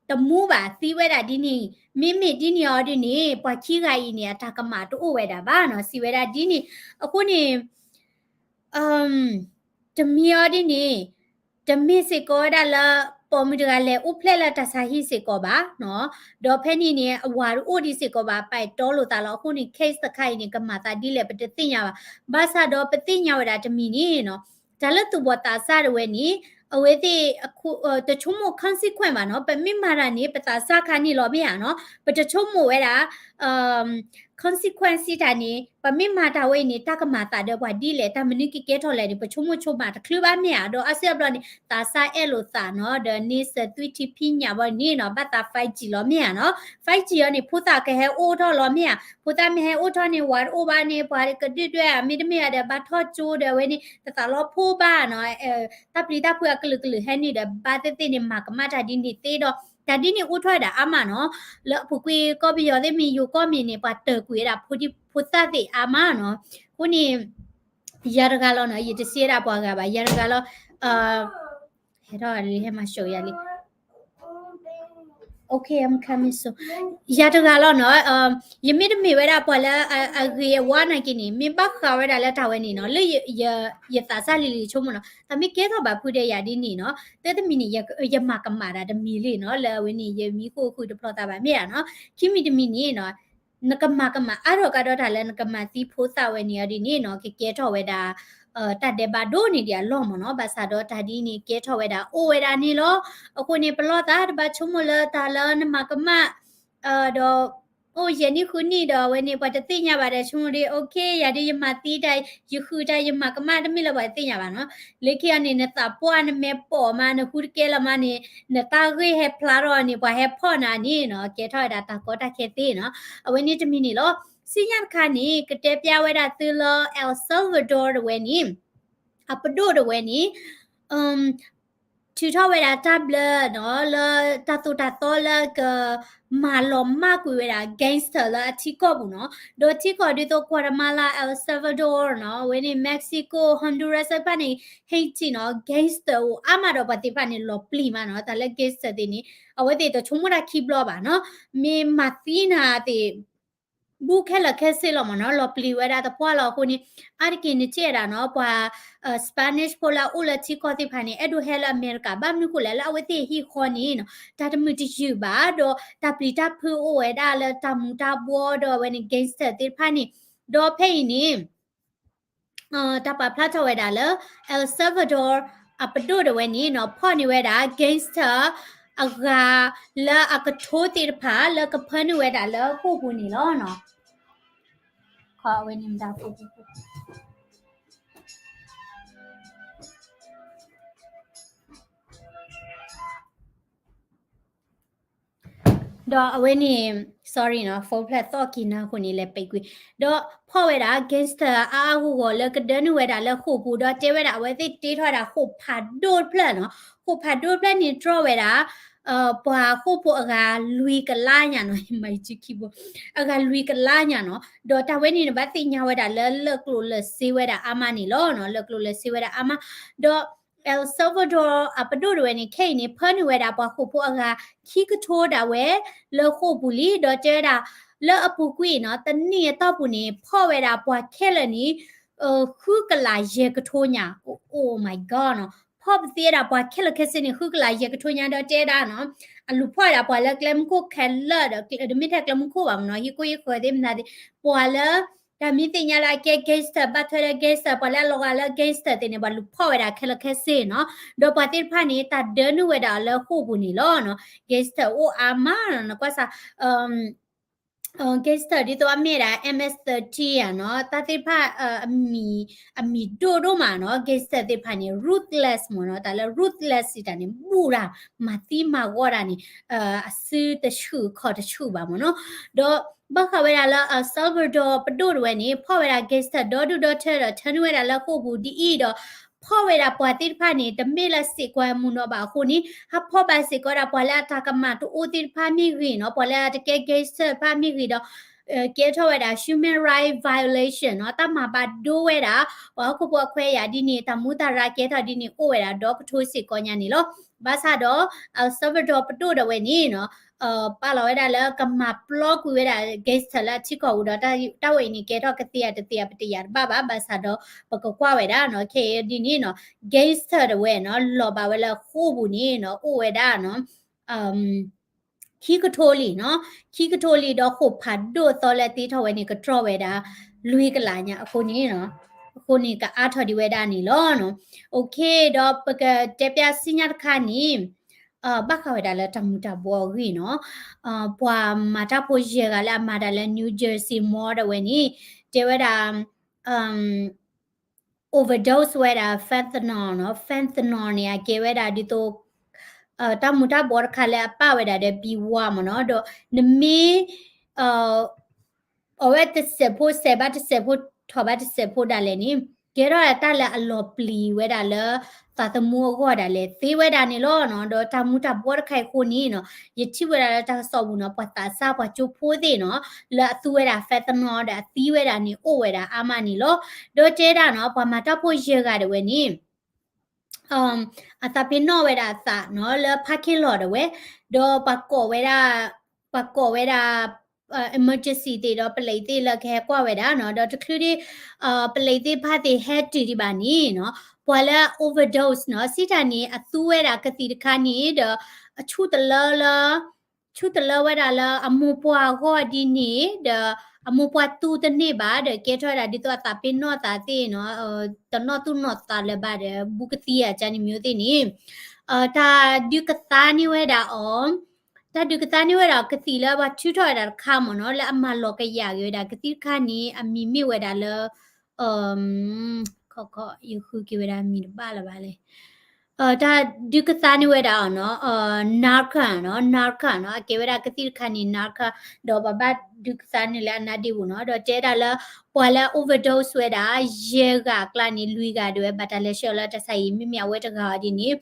တမူဘၣ်သံဝဲဒၣ်ဒ်န့ၣ်, မ့မ့ၢ်ဒ်န့ၣ်အီၤဒ်န့ၣ် ပှၤခံဂၤအံၤန့ၣ် အတၢ်ကမၣ်တအိၣ်ဝဲဒၣ်ဘၣ်နီၤ, စံးဝဲဒၣ်ဒ်န့ၣ်. အဃိန့ၣ် တမံၤအီၤဒ်န့ၣ် တမ့ၢ်စ့ၢ်ကီးဝဲဒၣ်လၢ ပိာ်မုၣ်တဂၤလဲၤအိၣ်ဖျဲၣ်လၢတၢ်ဆါဟံၣ်စ့ၢ်ကီးဘၣ်နီၤ, ဒီးဖဲန့ၣ်န့ၣ် အဝၤတအိၣ်ဒံးစ့ၢ်ကီးဘၣ်, ပာ်တီလိာ်သးလီၤ. အဃိန့ၣ် case တခါအံၤန့ၣ် ကမၤသးဒ်လဲၣ် ပတသ့ၣ်ညါဘၣ်. ဘၣ်ဆၣ်ဒီးပသ့ၣ်ညါဝဲဒၣ်တမံၤန့ၣ်နီၤ, တၢ်လၢသူၣ်ဘီၣ်သးစၢ်ဒၣ်ဝဲန့ၣ် အဝဲသ့ၣ် တဆိကမိၣ် consequence ဘၣ်နီၤ, ပမ့ၢ်မၤတၢ်န့ၣ် ပသးစၢ်ခါန့ၣ်လီၤမ့ၢ်ဧါနီၤ, ပတဆိကမိၣ်ဝဲဒၣ် consequence စံးတၢ်န့ၣ် ပမ့ၢ်မၤတၢ်ဝဲအံၤန့ၣ် တၢ်ကမၤသးဒီးပှၤဒ်လဲၣ်, တၢ်မနုၤကကဲထီၣ်လဲၣ်န့ၣ် ပဆိကမိၣ်ဆိကမးတချုးဘၣ်မ့ၢ်ဧါ. ဒီးအါစုအါဘျီန့ၣ် သးစၢ်အဲၣ်လိာ်သးနီၤ, ဒီးန့ၢ်စၢၤသွံၣ်ထံဖံးညၣ်ဘီန့ၣ်နီၤ, ဘၣ်သး five G လီၤမ့ၢ်ဧါနီၤ, five G အီၤန့ၣ် ဖိသၣ်ကဟဲအိၣ်ထီၣ်လီၤမ့ၢ်ဧါ, ဖိသၣ်မ့ၢ်ဟဲအိၣ်ထီၣ်န့ၣ် ဝၤတအိၣ်ဘၣ်န့ၣ် ပှၤကဒုၣ်ဒွဲၣ်ဧါ မ့တမ့ၢ်ဧါဒီး ဘၣ်ထီၣ်ကၠိဒီးဝဲန့ၣ် တသးလီၤဖိဘၣ်နီၤ, တၢ်ပျံၤတၢ်ဖုးအကလုာ်ကလုာ်ဟဲနုာ်ဒီး ဘၣ်သ့ၣ်သ့ၣ်န့ၣ် မၤကမၣ်တၢ်ဒ်န့ၣ်သ့ဒီး တၢ်ဒ်န့ၣ်အိၣ်ထီၣ်ဝဲဒၣ်အါမးနီၤ, လၢအပူၤကွံာ်ကီၢ်ပယီၤသ့ၣ်မ့ၢ်ယိၤကီၢ်မ့ၢ်န့ၣ် ပှၤတၢၢ်ကွံာ်ဝဲဒၣ်ဖိသၣ်သ့ၣ်အါမးနီၤ. အဃိန့ၣ် ယၤတဂၤလီၤနီၤ, ယတစံးဝဲဒၣ်ပှၤဂၤဘၣ်, ယၤတဂၤလီၤ, ဟဲထီၣ်လံ ဟဲမၤစၢၤယၤလံ Okay, I'm coming soon. ယၤတဂၤလီၤနီၤ, ယမ့ၢ်တမ့ၢ်ဝဲဒၣ်ပှၤလၢအဂ့ၤအဝါနာ်က့န့ၣ် မ့ၢ်ဘၣ်ဃးဝဲဒၣ်လၢတၢ်ဝဲန့ၣ်နီၤ, လၢယသးစၢ်လံၤလံၤဆိကမိၣ်နီၤ, တၢ်မ့ၢ်ကဲထီၣ်ဘၣ်ဖုးဒီးယၤဒ်န့ၣ်နီၤ, သၢတမံၤန့ၣ် ယမၤကမၣ်ဒၣ်တမံၤလံနီၤ, လၢအဝဲန့ၣ် ယမံဃုာ်ဃုာ်တဖျီသးဘၣ်မ့ၢ်ဧါနီၤ, ခံမံၤတမံၤန့ၣ်နီၤ နကမၤကမၣ်အါထီၣ်ကဒီးတၢ်လၢနကမၤသံဖိသၣ်ဝဲန့ၣ်အီၤဒ်န့ၣ်နီၤ, ကကဲထီၣ်ဝဲဒၣ် တၢ်ဒဲးဘးဒိၣ်န့ၢ်ဒံးအလီၢ်မ့ၢ်နီၤ, ဘၣ်ဆၣ်ဒီးတၢ်ဒ်န့ၣ်ကဲထီၣ်ဝဲဒၣ်အိၣ်ဝဲဒၣ်န့ၣ်လီၤ. အဃိန့ၣ် ပလီၢ်သးတဘၣ်ဆိကမိၣ်လၢတၢ်လၢနမၤကမၣ် ဒီး အိၣ်ယဲၢ်နံၣ်ဃုနံၣ်ဒီးအဝဲန့ၣ် ပှၤတသ့ၣ်ညါဘၣ်ဒီးဆိကမိၣ်ဒီး okay ယၤဒ်ယမၤသံတၢ် ယဃုတၢ် ယမၤကမၣ်တမ့ၢ်လၢပှၤတသ့ၣ်ညါဘၣ်နီၤ, လၢခံအီၤန့ၣ် နသးပှၢ်နမဲာ်ပိာ်မး နဟူတကဲလၢၤမးန့ၣ် နတၢ်ဂ့ၢ်ဟဲဖျါထီၣ်န့ၣ် ပှၤဟဲဖီၣ်နၤန့ၣ်နီၤ, ကဲထီၣ်ဝဲဒၣ်တၢ်ကီတၢ်ခဲသ့နီၤ, အဝဲန့ၣ်တမံၤန့ၣ်လီၤ. စံၣ်ညီၣ်တခါန့ၣ် ကတဲပျၢ်ဝဲဒၣ်သုလၢ El Salvador တဝဲန့ၣ် အပဒိၣ်တဝဲန့ၣ် ထုးထီၣ်ဝဲဒၣ်တၢ်ဘျၢနီၤ လၢတၢ်သိၣ်တၢ်သီလၢက မၤလီၤမၢ်ကွံာ်ဝဲဒၣ် gangster လၢအထံကီၢ်ပူၤနီၤ, ဒီးထံကီၢ်ဒ်သိး Guatemala, El Salvador နီၤ, အဝဲန့ၣ် Mexico, Honduras တဖၣ်န့ၣ် Haiti နီၤ, gangster အိၣ်အါမးဒီးပှၤသ့ၣ်တဖၣ်န့ၣ် လီၤပျံၤမးနီၤ, တၢ်လၢ gangster သ့ၣ်န့ၣ် အဝဲသ့ၣ်တဆိကမိၣ်တၢ်ခံဘျီဘၣ်နီၤ, မ့ၢ်မၤသံနၤသ့ၣ် ဘူးခဲလၢာ်ခဲဆ့လီၤမ့ၢ်နီၤ, လီၤပျံၤဝဲဒၣ်သပှၢ်လီၤ. အဃိန့ၣ် အါတက့ၢ်နထံၣ်ဝဲဒၣ်နီၤ ပှၤ Spanish ဖိလၢအအိၣ်လၢထံကီၢ်သ့ၣ်တဖၣ်န့ၣ် အဲၣ်ဒိးဟဲလၢအမဲရကၤ ဘၣ်မနုၤဃိလဲၣ် လၢအဝဲသ့ၣ်ဟံၣ်ဃီန့ၣ်နီၤ တၢ်တမုာ်တယုာ်ဘၣ် ဒီးတၢ်ပျံၤတၢ်ဖုးအိၣ်ဝဲဒၣ်လၢတၢ်မူၤတၢ်ဘှီဒီးအဝဲန့ၣ် gangster သ့ၣ်တဖၣ်န့ၣ်, ဒီးဖဲအံၤန့ၣ် တၢ်ပာ်ဖျါထီၣ်ဝဲဒၣ်လၢ El Salvador အပဒိၣ်တဝဲန့ၣ်နီၤ ဖီၣ်န့ၢ်ဝဲဒၣ် gangster အဂၤလၢအကထိသ့ၣ်တဖၣ် လၢကဖၢနုာ်ဝဲဒၣ်လၢဃိာ်ပူၤန့ၣ်လီၤ. ဒီးအဝဲန့ၣ် sorry နီၤ phone ဖျၢၣ်သီၣ်က့ၤနၤအဃိန့ၣ် လဲၤပဲာ်ကွံာ်, ဒီးဖီၣ်ဝဲဒၣ် gangster အါအါဂီၢ်ဂီၢ်လၢကဒၢနုာ်ဝဲဒၣ်လၢဃိာ်ပူၤ ဒီးတဲဝဲဒၣ်အဝဲသ့ၣ်တ့ထီၣ်ဝဲဒၣ်ဃိာ်ဖးဒိၣ်တဖျၢၣ်နီၤ, ဃိာ်ဖးဒိၣ်တဖျၢၣ်န့ၣ်တြီဝဲဒၣ် ပှၤဃိာ်ဖိအဂၤလွံၢ်ကလါညါနီၤ, မၤယခံဘိ အဂၤလွံၢ်ကလါညါနီၤ, ဒီးတၢ်ဝဲန့ၣ် နဘၣ်သ့ၣ်ညါဝဲဒၣ်လၢလၢာ်ကျိၤလၢာ်စ့ဝဲဒၣ်အါမးန့ၣ်လီၤ, လၢာ်ကျိၤလၢာ်စ့ဝဲဒၣ်အါမး, ဒီး El Salvador အပဒိၣ်တဝဲန့ၣ် ခဲအံၤန့ၣ် ဖၢနုာ်ဝဲဒၣ်ပှၤဃိာ်ဖိအဂၤခံကထိဒၣ်ဝဲ လၢဃိာ်ပူၤလံ, ဒီးတဲဝဲဒၣ် လၢအပူၤကွံာ်နီၤ တနံၣ်အတီၢ်ပူၤန့ၣ် ဖီၣ်ဝဲဒၣ်ပှၤခဲလၢာ်န့ၣ် ဃုကလးယဲၢ်ကထိညါ, oh my god နီၤ, ဖီၣ်ပသ့ဝဲဒၣ်ပှၤခဲလၢာ်ခဲဆ့န့ၣ် ဃုကလးယဲၢ်ကထိညါ ဒီးတဲဝဲဒၣ်နီၤ, အလူၤဖီၣ်ဝဲဒၣ်ပှၤလၢကျဲမုၢ်ခိၣ်ခဲလၢာ်ဒီး တမ့ၢ်ထဲကျဲမုၢ်ခိၣ်ဘၣ်မ့ၢ်နီၤ, ဟံၣ်ကိၣ်ဟံၣ်ဃၢၤသ့ၣ်မတၤသ့ၣ်, ပှၤလၢ တၢ်မ့ၢ်သ့ၣ်ညါလၢအကဲ gangster ဘၣ်ထွဲလၢ gangster ပှၤလၢအလီၤဂာ်လၢ gangster သ့ၣ်န့ၣ် ပှၤလူၤဖီၣ်ဝဲဒၣ်ခဲလၢာ်ခဲဆ့နီၤ, ဒီးပှၤသ့ၣ်တဖၣ်န့ၣ် တၢ်ဒၢနုာ်ဝဲဒၣ်လၢဃိာ်ပူၤန့ၣ်လီၤနီၤ, gangster အိၣ်အါမးနီၤ, နကွၢ်စၢ် gangster ဒ်သိးအမ့ၢ်ဒၣ် MS thirteen ဧါနီၤ, တၢ်သ့ၣ်တဖၣ် အမံၤဒိၣ်ဒိၣ်မးနီၤ, gangster သ့ၣ်တဖၣ်န့ၣ် ruthless မ့ၢ်နီၤ, တၢ်လၢ ruthless တၢ်န့ၣ် ဘူၣ်တၢ် မၤသံမၤဂီၤတၢ်န့ၣ် အစုတဆူၣ်ခီၣ်တဆူၣ်ဘၣ်မ့ၢ်နီၤ, ဒီးဘၣ်ဃးဝဲဒၣ်လၢ El Salvador ပဒိၣ်တဝဲန့ၣ် ဖီၣ်ဝဲဒၣ် gangster ဒီဒူၣ်ဒီထၢဒီး ထၢနုာ်ဝဲဒၣ်လၢဃိာ်ပူၤဒ်အံၤဒီး ဖီၣ်ဝဲဒၣ်ပှၤသ့ၣ်တဖၣ်န့ၣ် တမ့ၢ်လၢစ့ၢ်ကီးမုၢ်နီၤဘၣ်အဃိန့ၣ် ဟးဖီၣ်ဘၣ်စ့ၢ်ကီးဒၣ်ပှၤလၢအတၢ်ကမၣ်တအိၣ်သ့ၣ်တဖၣ်မ့ၢ်ဂ့ၤနီၤ, ပှၤလၢအတကဲ gangster တဖၣ်မ့ၢ်ဂ့ၤဒီး ကဲထီၣ်ဝဲဒၣ် human right violation နီၤ, တၢ်မၤဘၣ်ဒိဝဲဒၣ် ပှၤဟီၣ်ခိၣ်ဖိအခွဲးယာ်ဒ်န့ၣ် တၢ်မူတၢ်ရၢကဲထီၣ်ဒ်န့ၣ် အိၣ်ဝဲဒၣ်ဒီကထိစ့ၢ်ကီးညါန့ၣ်လီၤ. ဘၣ်ဆၣ်ဒီး El Salvador ပဒိၣ်ဒီးဝဲန့ၣ်နီၤ ပာ်လီၤဝဲဒၣ်လၢကမၤပျီကွံာ်ဝဲဒၣ် gangster လၢအထံကီၢ်ပူၤဒီး တၢ်ဝဲအံၤန့ၣ် ကဲထီၣ်ကသ့ဧါတသ့ဧါပတယာ်တဘၣ်ဘၣ်, ဘၣ်ဆၣ်ဒီးပကကွၢ်ဝဲဒၣ်နီၤ ခဲအံၤဒ်န့ၣ်နီၤ gangster တဝဲနီၤ လီၤဘၣ်ဝဲလၢဃိာ်ပူၤန့ၣ်နီၤ အိၣ်ဝဲဒၣ်နီၤ ခံကထိလံနီၤ, ခံကထိလံဒီးဃိာ်ဖးဒိၣ်အသီလၢအတ့ထီၣ်ဝဲန့ၣ် ကတြီဝဲဒၣ် လွံၢ်ကလးညါအဃိန့ၣ်နီၤ, အဃိန့ၣ် ကအါထီၣ်ဒံးဝဲဒၣ်န့ၣ်လီၤနီၤ. Okay ဒီးပကတဲပျၢ်စံၣ်ညီၣ်တခါန့ၣ် ဘၣ်ဃးဝဲဒၣ်လၢတၢ်မူၤတၢ်ဘှီအဂ့ၢ်နီၤ, ပှၤမၤတၢ်ဖိယဲၢ်ဂၤလၢအမၤတၢ်လၢ New Jersey Mall တဝဲန့ၣ် တဲဝဲဒၣ် overdose ဝဲဒၣ် fentanyl နီၤ, fentanyl န့ၣ် အကဲဝဲဒၣ်ဒ်သိး တၢ်မူၤတၢ်ဘှီတခါလၢအပာ်ဝဲဒၣ်ဒီး ဘံဝါ မ့ၢ်နီၤ, ဒီးနမ့ၢ် အီၣ်ဝဲတစဲးဖိ စဲးဘၣ်တစဲးဖိ ထီၣ်ဘၣ်တစဲးဖိဒၣ်လဲာ်န့ၣ် ကဲထီၣ်တၢ်လၢအလီၤပျံၤဝဲဒၣ်လၢ သးသမူအဂီၢ်ဒၣ်လဲာ်သ့ဝဲဒၣ်န့ၣ်လီၤနီၤ. ဒီးတၢ်မူၤတၢ်ဘှီတခါအံၤအဃိန့ၣ်နီၤ ယထံၣ်ဝဲဒၣ်လၢတၢ်ကစီၣ်ပူၤနီၤ ပှၤသးစၢ်ပှၤကၠိဖိသ့ၣ်နီၤ လၢအသူဝဲဒၣ် fentanyl ဒီးအသံဝဲဒၣ်န့ၣ် အိၣ်ဝဲဒၣ်အါမးန့ၣ်လီၤ. ဒီးတဲဒၣ်နီၤ ပှၤမၤတၢ်ဖိယဲၢ်ဂၤဒၣ်ဝဲန့ၣ် အသးပ့ၤနီၣ်ဝဲဒၣ်အသးနီၤ လၢ parking lot ဒၣ်ဝဲ ဒီးပှၤကိးဝဲဒၣ် ပှၤကိးဝဲဒၣ် emergency သ့ၣ်ဒီး ပလံးသ့ၣ်လၢကဟဲကွၢ်ဝဲဒၣ်နီၤ ဒီးတချုးဒံး ပလံးသ့ၣ်တဖၣ်သ့ၣ်ဟဲတုၤဒံးဘၣ်န့ၣ်နီၤ ပှၤလၢ overdose နီၤ စံးတၢ်န့ၣ် အသူဝဲဒၣ်ကသံၣ်တခါန့ၣ် ဒီးအဆူၣ်တလၢလၢ ဆူၣ်တလၢဝဲဒၣ်လၢအမိၢ်ပှၢ်အဂီၢ်ဒ်န့ၣ် ဒီးအမိၢ်ပှၢ်တူၢ်တန့ၢ်ဘၣ် ဒီးကဲထီၣ်ဝဲဒၣ်ဒ်သိးအသးပ့ၤနီၣ်သးသ့ၣ်နီၤ တနီၣ်သူၣ်နီၣ်သးလၢၤဘၣ်ဒီး ဘူးကသံအကါန့ၣ်မ့ၢ်သ့ၣ်န့ၣ် တၢ်ဒုးကသါန့ၢ်ဝဲဒၣ်အီၤ တၢ်ဒုးကသါန့ၢ်ဝဲဒၣ်ကသံၣ်လၢပှၤထုးထီၣ်ဝဲဒၣ်တခါမ့ၢ်နီၤ လၢအမၤလီၤကယၤက့ၤဝဲဒၣ် ကသံၣ်တခါန့ၣ် အမံၤမ့ၢ်ဝဲဒၣ်လၢ ခီခီ ယဃုက့ၤဝဲဒၣ်မံၤတဘၣ်လၢၤဘၣ်လဲၣ် တၢ်ဒုးကသါန့ၢ်ဝဲဒၣ်အီၤနီၤ Narcan နီၤ Narcan နီၤ အကဲဝဲဒၣ်ကသံၣ်တခါန့ၣ် Narcan ဒီးပှၤဘၣ်ဒုးကသါန့ၢ်လၢအနါဒ့ပူၤနီၤ ဒီးတဲဒၣ်လၢ ပှၤလၢ overdose ဝဲဒၣ် ယဲၢ်ဂၤအကျါန့ၣ် လွံၢ်ဂၤဒၣ်ဝဲ ဘၣ်တၢ်လဲၤဆှၢအီၤလၢတၢ်ဆါဟံၣ် မ့မ့ၢ်အဝဲတဂၤအီၤဒ်န့ၣ်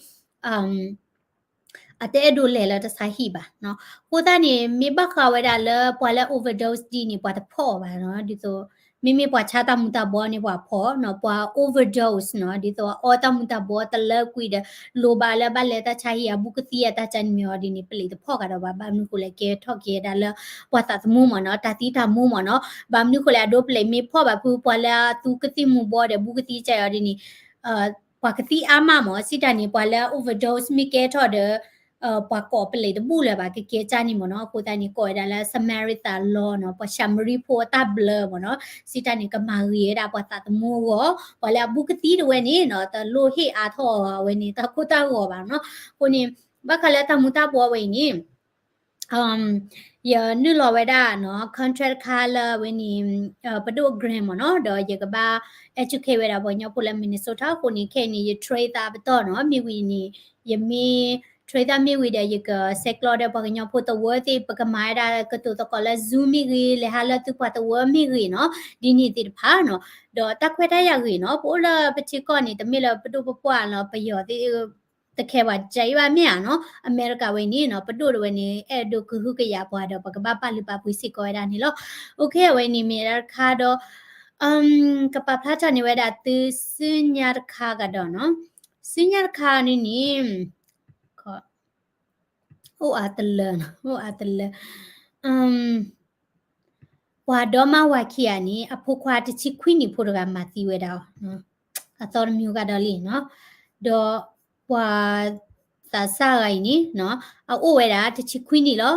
အတအဲၣ်ဒိးလဲၤလၢတၢ်ဆါဟံၣ်ဘၣ်နီၤ အဃိသတးန့ၣ် မ့ၢ်ဘၣ်ဃးဝဲဒၣ်လၢပှၤလၢ overdose ဒ်န့ၣ် ပှၤတဖီၣ်အီၤဘၣ်နီၤ ဒ်သိး မ့မ့ၢ်ပှၤဆါတၢ်မူၤတၢ်ဘှီန့ၣ် ပှၤဖီၣ်နီၤ ပှၤ overdose နီၤ ဒ်သိးအအီတၢ်မူၤတၢ်ဘှီတလၢကွံာ်ဒီး လိၣ်ဘၣ်လၢဘၣ်လဲၤတၢ်ဆါဟံၣ်အဘူးကသံအတၢ်ကါန့ၣ်မ့ၢ်အီၤဒ်န့ၣ် ပလံးတဖီၣ်ကဒီးဘၣ် ဘၣ်မနုၤဃိလဲၣ် ကဲထီၣ်က့ၤဝဲဒၣ်လၢ ပှၤသးသမူမ့ၢ်နီၤ တၢ်သံတၢ်မူမ့ၢ်နီၤ ဘၣ်မနုၤဃိလဲၣ် အဒိပလံးမ့ၢ်ဖီၣ်ဘၣ်ဖု ပှၤလၢအသူကသံၣ်မူၤဘှီဒီးဘူးကသံကါအီၤဒ်န့ၣ် ပှၤကသံအါမးမ့ၢ် စံးတၢ်န့ၣ် ပှၤလၢ overdose မ့ၢ်ကဲထီၣ်ဒီး ပှၤကိးပလံးတဘူၣ်လၢၤဘၣ် ကကဲကါန့ၣ်မ့ၢ်နီၤ အဃိသတးန့ၣ် ကိးဝဲဒၣ်လၢ Samaritan law နီၤ ပှၤၡၤမရံဖိအတၢ်ဘျၢမ့ၢ်နီၤ စံးတၢ်န့ၣ် ကမၤဂ့ၤဝဲဒၣ်ပှၤသးသမူအဂီၢ် ပှၤလၢအဘူးကသံတဝဲန့ၣ်နီၤ တလိၣ်ဟ့ၣ်အါထီၣ်အဝဲန့ၣ် တၢ်ကိၢ်တၢ်ဂီၤဘၣ်နီၤ အဃိန့ၣ် ဘၣ်ဃးလၢတၢ်မူၤတၢ်ဘှီဝဲအံၤန့ၣ် ယနုာ်လီၤဝဲဒၣ်နီၤ contract တခါလၢအဝဲန့ၣ် ပဒိၣ် grant မ့ၢ်နီၤ ဒီးယကဘၣ် educate ဝဲဒၣ်ပှၤကညီဖိလၢ Minnesota အဃိန့ၣ် ခဲအံၤန့ၣ် ယ trade သးပတီၢ်နီၤ မ့ၢ်ဝံၤန့ၣ် ယမ့ၢ် trade သးမ့ၢ်ဝံၤဒီး ယကဆဲးကျိးဒီးပှၤကညီဖိသဝီသ့ၣ် ပကမၤဝဲဒၣ်ကတိၤသကိးလၢ Zoom မ့ၢ်ဂ့ၤ လဲၤဟးလၢသုပှၤသဝီမ့ၢ်ဂ့ၤနီၤ ဒ်န့ၣ်သ့ၣ်တဖၣ်နီၤ ဒီးတၢ်ခွဲးတၢ်ယာ်ဂ့ၤနီၤ ပအိၣ်လၢပထံကီၢ်န့ၣ် တမ့ၢ်လၢပဒိၣ်ပပှၢ်လီၤ ပယီၤသ့ၣ် တခဲပှၤကဲအံၤဘၣ်မ့ၢ်ဧါနီၤ အမဲရကၤဝဲအံၤန့ၣ်နီၤ ပဒိၣ်တဝဲန့ၣ် အဲၣ်ဒိးကဟုကယာ်ပှၤဒီး ပကဘၣ်ပာ်လုၢ်ပာ်ပှ့ၤစ့ၢ်ကီးဝဲဒၣ်န့ၣ်လီၤ. Okay အဝဲန့ၣ်မ့ၢ်ဒၣ်တခါဒီး ကပာ်ဖျါထီၣ်န့ၢ်ဝဲဒၣ်သုစုညါတခါကဒီးနီၤ စုညါတခါန့ၣ်န့ၣ် အိၣ်အါတလၢ အိၣ်အါတလၢ ပှၤဒီမါဝၤခံဂၤန့ၣ် အဖိခွါတဆံခွံနံၣ်ဖိတဂၤ မၤသံဝဲဒၣ်အီၤ အသီတမံၤဂၤဒီးလံနီၤ ဒီးပှၤသးစၢ်ဂၤအံၤန့ၣ် အအိၣ်ဝဲဒၣ်တဆံခွံနံၣ်လီၤ.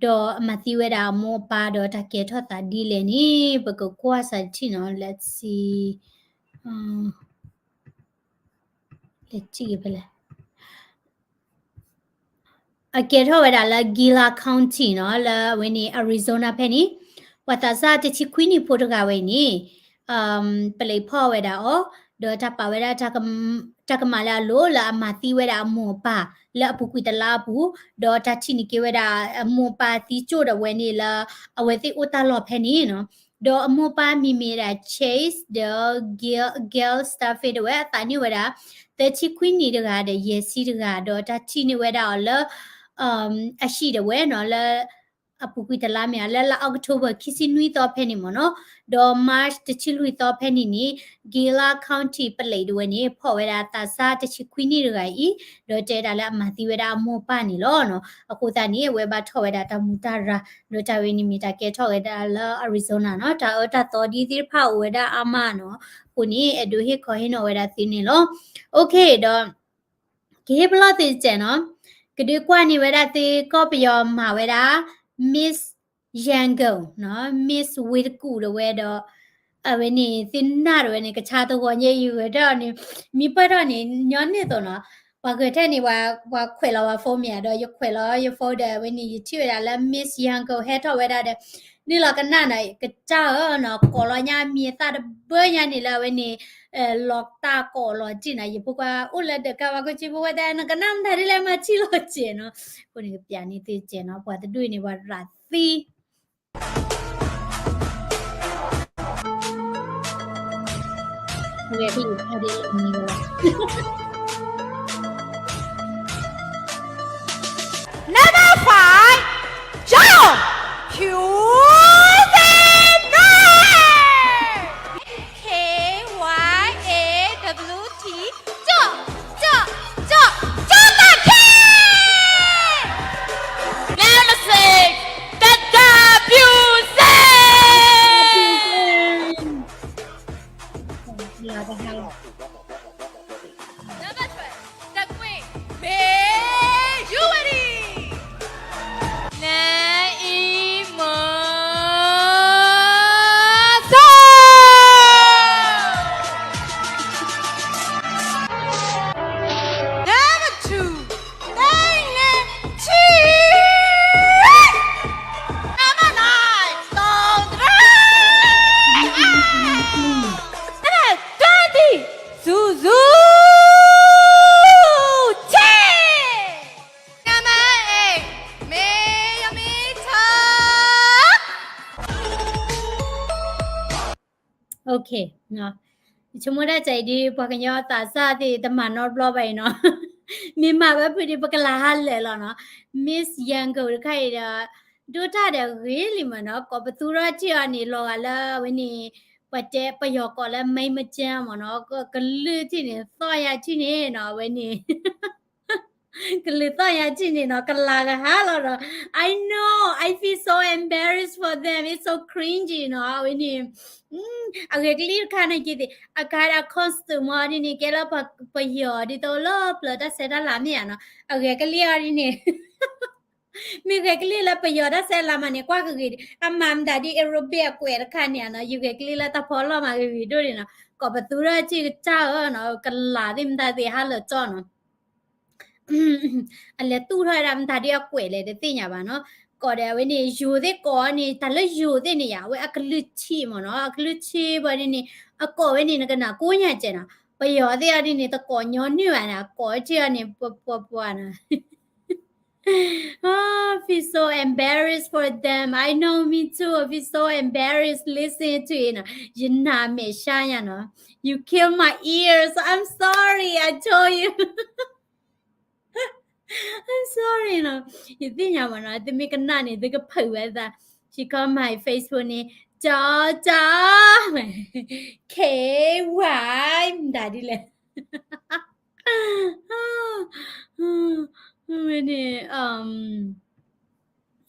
ဒီးအမၤသံဝဲဒၣ်အမိၢ်အပၢ်ဒီးတၢ်ကဲထီၣ်သးဒ်လဲၣ်န့ၣ် ပကကွၢ်စးထံၣ်နီၤ let's see လဲၤထံၣ်ဖဲလဲၣ် အကဲထီၣ်ဝဲဒၣ်လၢ Gila County နီၤ လၢအဝဲန့ၣ် Arizona ဖဲန့ၣ် ပှၤသးစၢ်တဆံခွံနံၣ်ဖိတဂၤဝဲအံၤန့ၣ် ပလံးဖီၣ်ဝဲဒၣ်အီၤ ဒီးတၢ်ပာ်ဝဲဒၣ် တၢ်ကမၤလၢအလိၤလၢအမၤသံဝဲဒၣ်အမိၢ်အပၢ်လၢအပူၤကွံာ်တလါအပူၤ ဒီးတၢ်ထံၣ်န့ၢ်က့ၤဝဲဒၣ်အမိၢ်အပၢ်သံကၠိၣ်ဒီးဝဲန့ၣ်လၢ အဝဲသ့ၣ်အိၣ်တၢ်လီၢ်ဖဲန့ၣ်နီၤ ဒီးအမိၢ်အပၢ်မံၤမ့ၢ်ဒၣ် Chase ဒီး Gail Stafford တဝဲ အသးန့ၢ်ဝဲဒၣ် သၢဆံခွံနံၣ်တဂၤဒီးယဲၢ်ဆံတဂၤ ဒီးတၢ်ထံၣ်န့ၢ်ဝဲဒၣ်အီၤလၢ အဟံၣ်တဝဲနီၤ လၢ အပူၤကွံာ်တလါမ့ၢ်ဧါ လၢလါ October ခံဆံနွံသီဖဲန့ၣ်မ့ၢ်နီၤ ဒီး March တဆံလွံၢ်သီဖဲန့ၣ်န့ၣ် Gila County ပလံးတဝဲန့ၣ် ဖီၣ်ဝဲဒၣ်သးစၢ်တဆံခွံနံၣ်တဂၤအံၤ ဒီးတဲဒၣ်လၢအမၤသံဝဲဒၣ်အမိၢ်အပၢ်န့ၣ်လီၤနီၤ အဃိသတးန့ၣ် အဝဲဘၣ်ထီၣ်ဝဲဒၣ်တၢ်မူးတၢ်ရၤ ဒီးတၢ်ဝဲန့ၣ်မ့ၢ်တၢ်ကဲထီၣ်ဝဲဒၣ်လၢ Arizona နီၤ တၢ်အၢတၢ်သီဒ်သ့ၣ်တဖၣ်အိၣ်ဝဲဒၣ်အါမးနီၤ အဃိန့ၣ် အဲၣ်ဒိးဟ့ၣ်ခီဟ့ၣ်နီၤဝဲဒၣ်သုန့ၣ်လီၤ Okay ဒီး ကဟ့ၣ်ပလီၢ်သုတစဲးနီၤ ကဒုးကွၢ်န့ၢ်ဝဲဒၣ်သုကီၢ်ပယီၤမၤဝဲဒၣ် Miss Yangon နီၤ Miss ဝ့ၢ်တကူၣ်တဝဲဒီး အဝဲန့ၣ် သုနၢ်တဝဲန့ၣ် ကဆါသဂီၤညါ ယဂဲၤထၢၣ်အီၤန့ၣ် မ့ၢ်ပၢၢ်ထီၣ်န့ၣ် ညီနုၢ်သိးနီၤ ပှၤဂဲၤထၢၣ်န့ၣ် ပှၤခွဲးလီၤဝဲ phone မ့ၢ်ဧါ ဒီးယခွဲးလီၤယ phone ဒီး အဝဲန့ၣ် ယထံၣ်ဝဲဒၣ်လၢ Miss Yangon ဟဲထီၣ်ဝဲဒၣ်ဒီး နုာ်လီၤကနၣ်နီၤ ကစၢ်ဧၢနီၤ ကိးလီၤညါမံၤအသၣ်တဘၢညါန့ၣ်လၢအဝဲန့ၣ် လီၤတၢ်ကိးလီၤတံၢ်နီၤ ယဖိခွါအိၣ်လၢဒၢးကါဝါ ကိးဆံဖိဝဲတဲ နကနၣ်မတၤဒ်လဲၣ်မၤထံၣ်လီၤစဲးနီၤ အဃိန့ၣ် ကပျးန့ၢ်သုစဲးနီၤ ပှၤတဒူၣ်န့ၣ် ပှၤရၤသံ ဝဲကလံၤဖးဒ့လၢမံၤလီၤ. Number five, John Pusen. K Y A W T, ကၠီၣ်, ကၠီၣ်, ကၠီၣ်, ကၠီၣ်တၢ်ခံ. Number six, တၢ်တၢ် Pusen. လၢတၢ်ဟါလီၤ. တၢ်ကွ့ၢ် မ့ၢ်ယူဝဲဒံး နအံၤမီၤသီ. Number two, တၢ်န့ၣ် ထံ နမနၤ တီၢ်တရၢ တၢ်တၢ်ဒံး သူသူ ထံ နမ့ၢ် မ့ၢ်ယမ့ၢ်ထီ Okay, ယဆိကမိၣ်ဒၣ်ကဲအံၤဒ် ပှၤကညီသးစၢ်သ့ၣ်တမၤနီတဘျီဘၣ်အံၤနီၤ, မ့ၢ်မၤဝဲဖုဒံး ပကလၤဟါလၢာ်လီၤနီၤ. Miss Yangon တခါအံၤဒီး ဒိၣ်တၢ်ဒီးဂ့ၤလံမ့ၢ်နီၤ, ကိးပသူထီၣ်ထံၣ်အီၤန့ၣ် လီၤဂာ်လၢအဝဲန့ၣ် ပတဲပယီၤကိးလၢ မ့ၢ်မကၠၢမ့ၢ်နီၤ, ကလုၢ်ထံၣ်န့ၣ် သီၣ်ယၤထံၣ်န့ၣ်နီၤ, အဝဲန့ၣ် ကလုၢ်သီၣ်ယၤထံၣ်န့ၣ်နီၤ, ကလၤကဟါလီၤဒီး I know, I feel so embarrassed for them, it's so cringy နီၤ, အဝဲန့ၣ် အဂဲၤကလံၣ်တခါန့ၣ်က့သ့ၣ် အကါဒၣ် costume မ့ၢ်ဒ်န့ၣ် ကဲလၢပယီၤဒ်သိးလၢပျၢၤတၢ်ဆဲးတၢ်လၤမ့ၢ်ဧါနီၤ, အဂဲၤကလံၣ်အီၤဒ်န့ၣ် မ့ၢ်ဂဲၤကလံၣ်လၢပယီၤတၢ်ဆဲးလၤမးန့ၣ် ကွၢ်ကဂ့ၤ, အမၤမတၤဒ် aerobic အကွဲးတခါန့ၣ်နီၤ, ယဂဲၤကလံၣ်လၢတၢ်ဖီလီၢ်မးကဂ့ၤဒိၣ်န့ၣ်နီၤ, ကိးပသူထီၣ်ထံၣ်ကစၢ်ဧၢနီၤ, ကလၤသ့ၣ်မတၤသ့ၣ်ဟါလၢာ်ကၠီနီၤ အလဲၤတူၢ်ထီၣ်ဝဲဒၣ်မတၤဒ်အကွဲးလဲၣ်တသ့ၣ်ညါဘၣ်နီၤ, ကိးဒီးအဝဲန့ၣ် ယိၤသ့ၣ်ကိးန့ၣ် တၢ်လၢယိၤသ့ၣ်န့ၣ်ယါ အဝဲအကလုၢ်ဆံးမ့ၢ်နီၤ, အကလုၢ်ဆံးဘၣ်ဒ်န့ၣ် အကိးဝဲန့ၣ် နကနၢ်ကိးညါကဲနီၤ, ပယီၤသ့ၣ်အီၤဒ်န့ၣ် တကိးညီနုၢ်ဘၣ်န့ၣ် အကိးထံၣ်အီၤန့ၣ် ပှၤပှၤပှၤနီၤ I feel so embarrassed for them. I know, me too. I feel so embarrassed listening to it. ယနာ်မဲာ်ဆါညါနီၤ. You kill my ears. I'm sorry. I told you. I'm sorry နီၤ. ယသ့ၣ်ညါမးနီၤ. သုမ့ၢ်ကနၣ်န့ၣ် သုကဖုးဝဲသး. She call my Facebook န့ၣ် Georgia K Y မတၤဒ်လဲၣ် မ့ၢ်န့ၣ်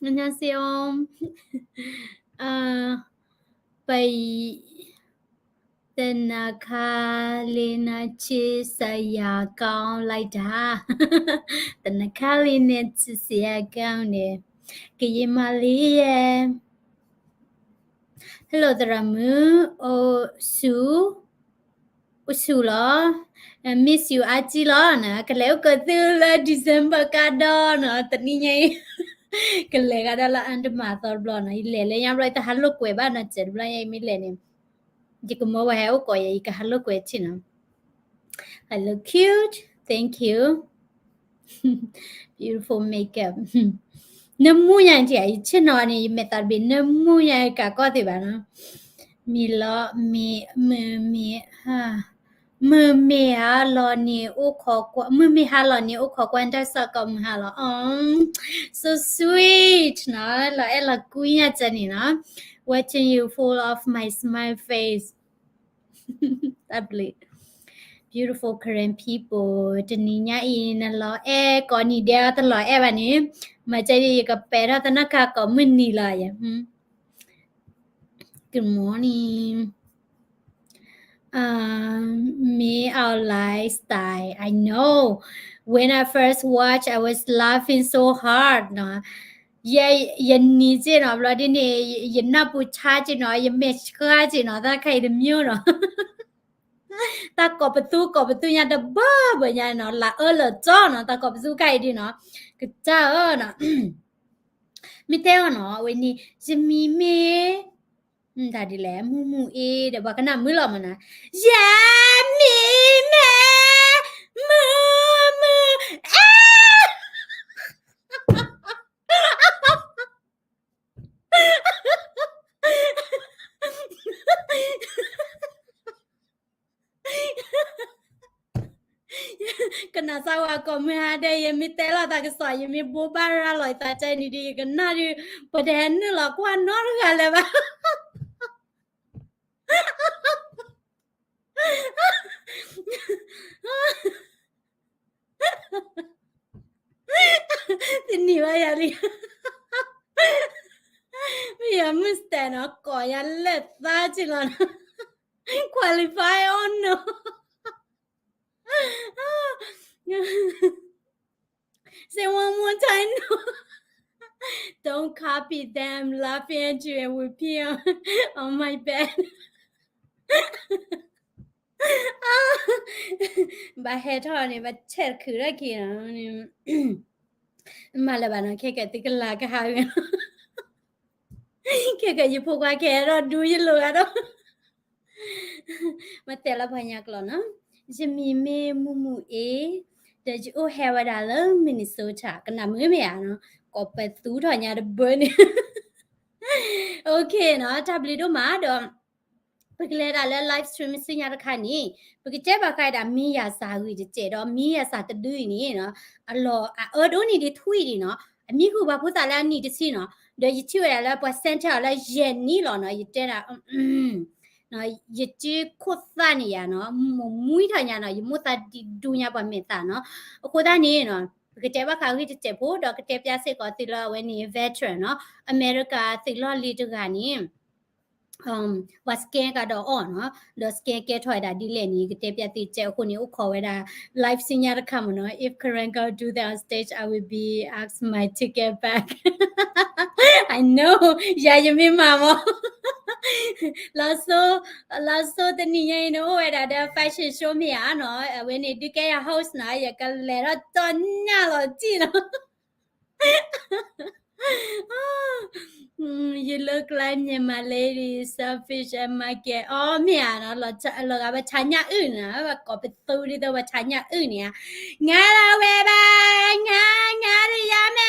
안녕하세요. ပ သနခါလ့နဆ့စယၤကီလံတၢ် သနခါလ့နဆ့စယၤကီန့ၣ် ကယံာ်မးလံယဲ Hello သရၣ်မုၣ် အိၣ်ဆူၣ် အိၣ်ဆူၣ်လီၤ miss you အါကံလီၤနီၤ ကလဲၤအိၣ်ကၢသုလၢ December ကါဒီးနီၤ တနံၤညါအံၤ ကလဲၤကဒါလၢအါတမၤသီတဘျီနီၤ ယလဲၤလၢညါဘျီ ယတဟးလိာ်ကွဲဘၣ်နီၤ စဲးတဘျီညါအံၤမ့ၢ်လဲၤန့ၣ် ယကမၢဝဲဟဲအိၣ်ကိးယဲ ယကဟးလိာ်ကွဲထံၣ်နီၤ I look cute, thank you. Beautiful makeup. နမူညါန့ၣ် ယဆ့ၣ်နီၤန့ၣ် ယမဲာ်သးတဘ့ၣ် နမူညါကးကီၢ်သ့ဘၣ်နီၤ မ့ၢ်လီၤ မ့ၢ် မ့ၢ် မ့ၢ် မ့ၢ်ဟါလီၤန့ၣ်အိၣ်ခိးကွၢ် မ့ၢ်မ့ၢ်ဟါလီၤန့ၣ်အိၣ်ခိးကွၢ် တၢ်စးကီးမုၢ်ဟါလီၤ so sweet နီၤ လီၤအဲၣ်လီၤကွံညါကဲန့ၣ်နီၤ Watching you full of my smile face. တၢ်ဘျုး Beautiful Karen people တနံၤညါအံၤ နလီၤအဲၣ်ကိးနံၤဒဲး တလီၤအဲၣ်ဘၣ်န့ၣ် မၤကဲဒ်ယကပဲာ်ထီၣ်သနၢ်ခါကိးမုၢ်နံၤလီၤယဲ Good morning. Um, me our lifestyle. I know. When I first watch, I was laughing so hard နီၤ ယဲ ယနံၤက့နီၤ ဘျီဒ်န့ၣ် ယနၢ်ပူၤဆါက့နီၤ ယမဲာ်ဆှါက့နီၤ တၢ်ခါအံၤတမံၤနီၤ တၢ်ကိးပသူ ကိးပသူညါတဘၢဘၢညါနီၤ လၢအၢလၢာ်ကၠီနီၤ တၢ်ကိးပသူခါအံၤဒ်နီၤ ကစၢ်ဧၢနီၤ မ့ၢ်တဲအီၤနီၤ အဝဲန့ၣ် ယမံၤမ့ၢ် တၢ်ဒ်လဲၣ် မုၢ်မုၢ်အ့ ဒီးပှၤကနၣ်မုာ်လီၤမးနီၤ ယမံၤမ့ၢ် မုၢ်မုၢ်အ့ ကနၣ်စၢ်ဝဲကိးမုၢ်ဟါဒဲး ယမ့ၢ်တဲလီၤသးကစီၣ် ယမ့ၢ်ဘိးဘၣ်ရၤလီၤယသးတဲနံၤဒီး ယကနၣ်ဒုး ပတဟဲနုာ်လီၤကွၢ်နီတဂၤလၢၤဘၣ်. တနံၤဘၣ်ယၤလံ, မ့ၢ်ယၤမုၢ်စတဲနီၤ ကိးယၤလဲၤသးက့လီၤနီၤ, qualify or no. Say one more time, no. Don't copy them, laughing at you and we pee on, on my bed. ဘၣ်ဟဲထီၣ်န့ၣ် ဘၣ်ဆဲးတခုထီၣ်က့ၤနီၤ, မၤလၢၤဘၣ်နီၤ ခဲကဲသုကလၤကဟးဂီၤနီၤ, ခဲကဲယဖိခွါကဟဲထီၣ်ဒူယလိာ်ဂၤဒီး မ့ၢ်တဲလၢပှၤညါကျိာ်နီၤ, ယမံၤမ့ၢ်မူမူအ့, ဒီးယအိၣ်ဟဲဝဲဒၣ်လၢ Minnesota ကနၣ်မုာ်မ့ၢ်ဧါနီၤ, ကိးပသူထီၣ်ညါတဘၢန့ၣ်, OK နီၤ, တၢ်ဘျုးဒိၣ်မးဒီး ပကလဲၤဒၣ်လၢ live stream ဆူညါတခါန့ၣ်, ပကတဲဘၣ်ဃးဒၣ်မံယၤစၢ်ဂ့ၢ်တစဲးဒီး မံယၤစၢ်တဒုအံၤန့ၣ်နီၤ, အလီၢ်အအၢဒိၣ်န့ၢ်ဒံးထွံၣ်ဒံးနီၤ, အမံဃုာ်ပှၤဖိသၣ်လၢအနံၣ်တဆံနီၤ, ဒီးယထံၣ်ဝဲဒၣ်လၢပှၤ send အီၤလၢယဲၢ်နံၣ်လီၤနီၤ, ယတဲဒၣ် ယစုခိၣ်သၣ်န့ၣ်ယၤနီၤ, မိၢ်မွံထီၣ်ညါနီၤ, ယမိၣ်သးဒံးဒူညါပှၤမဲာ်သၣ်နီၤ, အဃိသတးန့ၣ်နီၤ, ပကတဲဘၣ်ဃးဂ့ၢ်တစဲးဖိ ဒီးကတဲပျၢ်စ့ၢ်ကီးသုလၢအဝဲန့ၣ် veteran နီၤ, အမဲရကၤသုးလီၢ်လံၤတဂၤန့ၣ် ပှၤ scam ကဒီးအီၤနီၤ, ဒီး scam ကဲထီၣ်ဝဲဒၣ်ဒ်လဲၣ်န့ၣ် ကတဲပျၢ်သုစဲးအဃိန့ၣ် အိၣ်ခိးဝဲဒၣ် live ဆူညါတခါမ့ၢ်နီၤ, If Karen girl do that on stage, I will be ask my ticket back. I know, ယၤယမ့ၢ်မၤမ့ၢ် လါစိၤ လါစိၤတနံၤညါအံၤန့ၣ် အိၣ်ဝဲဒၣ်ဒီး fashion show မ့ၢ်ဧါနီၤ, အဝဲန့ၣ်ဒုးကဲယၤ host နီၤ, ယကလဲၤထီၣ်တီညၣ်လီၤတံၢ်နီၤ. You look like Myanmar lady, sell fish at market. အီ မ့ၢ်ဧါနီၤ, လီၤဂာ်ပှၤဆါညၣ်အုၣ်န့ၣ်, ပှၤကိးပသူဒ်သိးပှၤဆါညၣ်အုၣ်န့ၣ်ဧါ, ငါလၢဝဲဘၣ်, ငါ, ငါတယါမဲာ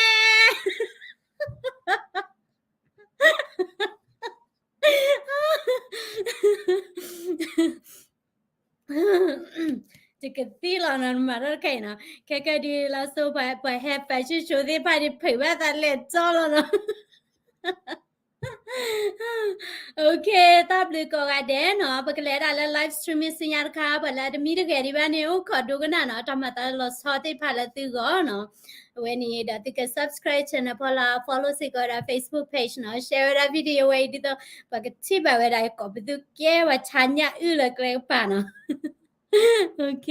် တကသံၣ်လီၤနီၤ, နမၤထီၣ်တခါအံၤနီၤ, ခဲကဲဒ်လါစိၤ ပှၤဟဲ fashion show သ့ၣ်တဖၣ်န့ၣ် ဖုးဘၣ်သးလဲၤကၠီလီၤနီၤ. OK, တၢ်ဘျုးကိးဂၤဒဲးနီၤ, ပကလဲၤဒၣ်လၢ live streaming ဆူညါတခါ, ပှၤလၢတမံတဂဲၤဒံးဘၣ်န့ၣ် အိၣ်ခိးဒိကနၣ်နီၤ, တၢ်မၤသးလီၤဆီသ့ၣ်တဖၣ်လၢသုဂီၢ်နီၤ, အဝဲန့ၣ်ဒီးသုက subscribe channel ဖီလာ်, follow စ့ၢ်ကီးဝဲဒၣ် Facebook page နီၤ, share ဝဲဒၣ် video ဝဲအံၤဒ်သိး ပှၤကထံၣ်ဘၣ်ဝဲဒၣ် ကိးပသူကဲပှၤဆါညၣ်အုၣ်လၢကျဲကပၤနီၤ. OK.